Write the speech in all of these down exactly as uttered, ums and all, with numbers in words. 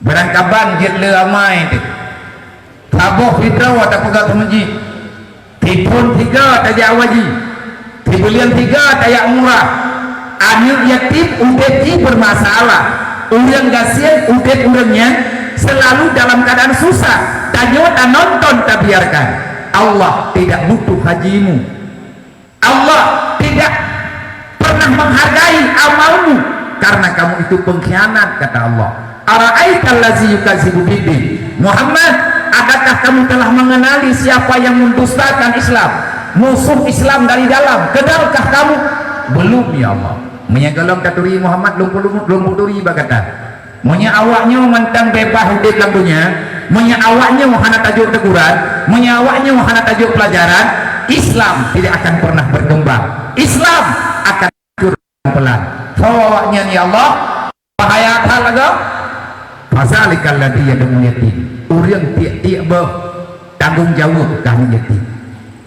Beurangkaban jeuet le amai teuh. Saboh sidroe tapeugah teumeuji. Siphon siga tajak haji. Sibuleuen siga tajak umrah. Aneuk yatim udeb jih bermasalah. Ureueng gasien udeb ureueng nyan selalu dalam keadaan susah. Tanyoe tanonton tabiarkan. Allah tidak butuh hajimu. Allah tidak pernah menghargai amalmu karena kamu itu pengkhianat, kata Allah. Ara'aitallazi yukadzibu biddin. Muhammad, adakah kamu telah mengenali siapa yang mendustakan Islam? Musuh Islam dari dalam. Kenalkah kamu? Belum, ya Allah. Meunyoe gohlom taturi Muhammad, lôn peulumut, lôn peuturi bak gata. Meunyoe awaknyoe mantong beubaih udeb lam donya, meunyoe awaknyoe hana tajok teuguran, meunyoe awaknyoe hana tajok pelajaran, Islam tidak akan pernah berkembang. Islam akan hancur pelan. Soe awaknyan, ya Allah? Bahaya that lagèe. Fadzalikal ladzi yad'ul yatim. Ureueng tiek-tiek boh tanggong jaweueb keu aneuk yatim.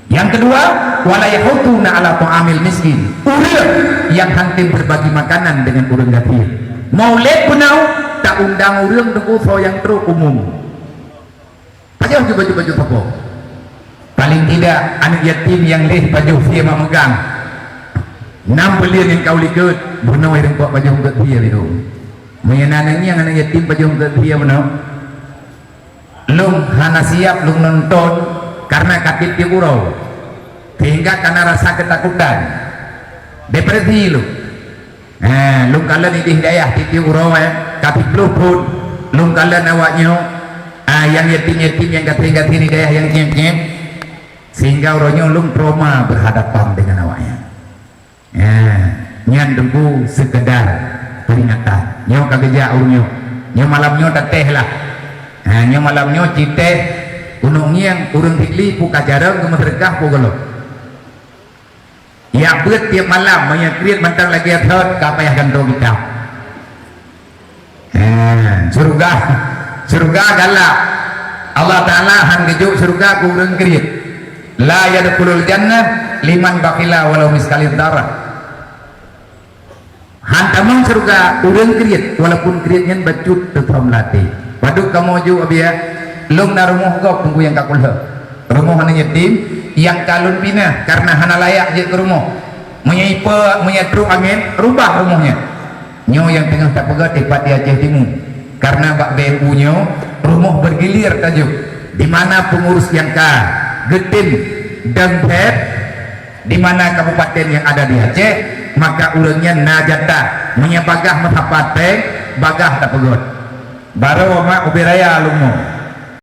Nyang keudua, wala yahudduna ala ta'amil miskin. Ureueng nyang hana berbagi makanan dengan ureueng gasien. Maulid peunoh, taundang ureueng teungku soe nyang trok umum. Pajoh jih baju-baju sapo. Paling tidak aneuk yatim nyang lheueh pajoh sie mak meugang. Nam buleuen nyang ka u likot, bunoe ureueng pok pajoh eungkot sie biru. Meunyoe na nyang aneuk yatim pajoh eungkot sie bunoe. Lôn hana siap lôn nonton karena ka tiep-tiep uroe, sehingga kana rasa ketakutan, depresi lôn. Eh, lôn kalon idéh dayah tiep-tiep uroe, eh, ka peuet ploh phon lôn kalon awaknyoe, ah, nyang yatim-yatim, nyang gasien-gasien di dayah nyang kieng-kieng, sehingga uroe nyoe lôn trauma berhadapan dengan awaknyan. Eh, nyan teungku sekedar peringatan. Nyoe ka geujak ureueng nyoe. Nyoe malam nyoe tatéh lah. Eh, nyoe malam nyoe cit téh, keuneuk ngieng ureueng Sigli peue ka carông keu meuseudeukah peue gohlom. Yak beuet tiep malam, meunyoe kriet mantong lagèe thot, ka payah gantoe kitab. Eh, syeuruga, syeuruga galak. Allah Taala han geujok syeuruga keu ureueng kriet. La yadkhulul jannah liman bakhila walau miskala dzarrah. Han tamong syeuruga ureueng kriet, walaupun kriet nyan bacut teuthom latée. Padub kamoe jok, Abiya, lôn na rumoh gob teungku nyang ka kulheueh. Rumoh aneuk yatim nyang ka lôn pinah karena hana layak jeuet keu rumoh. Meunyoe ipe, meunyoe trok angén, rubah rumoh nyan. Nyoe nyang teungoh tapeugah dipat di Aceh Timu. Karena bak B M U nyoe, rumoh bergilir tajok. Di mana pengurus nyang ka geutem dan head, di mana kabupaten nyang ada di Aceh, maka ureueng nyan na jatah. Meunyoe bagaih meusapat péng, bagaih tapeugöt. Barô mak ubé raya lôn mo.